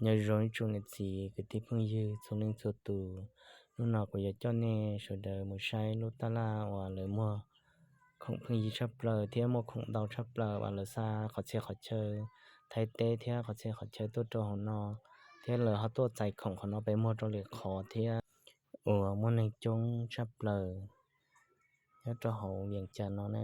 Nyob zoo ib tsoom niam txiv kwv tij phooj ywg txhua leej txhua tus, hnub no kuv yuav coj nej sawv daws mus saib lub taj laj uas lawv muag khoom pheej yig tshaj plaws thiab muaj khoom ntau tshaj plaws uas lawv xa qhov txhia qhov chaw Thaib teb thiab qhov txhia qhov chaw tuaj rau hauv no, thiab lawv ho tuaj txais khoom qhov no pes muag rau lwm qhov thiab, uas muaj neeg coob tshaj plaws nyob rau hauv Vias Cas no na.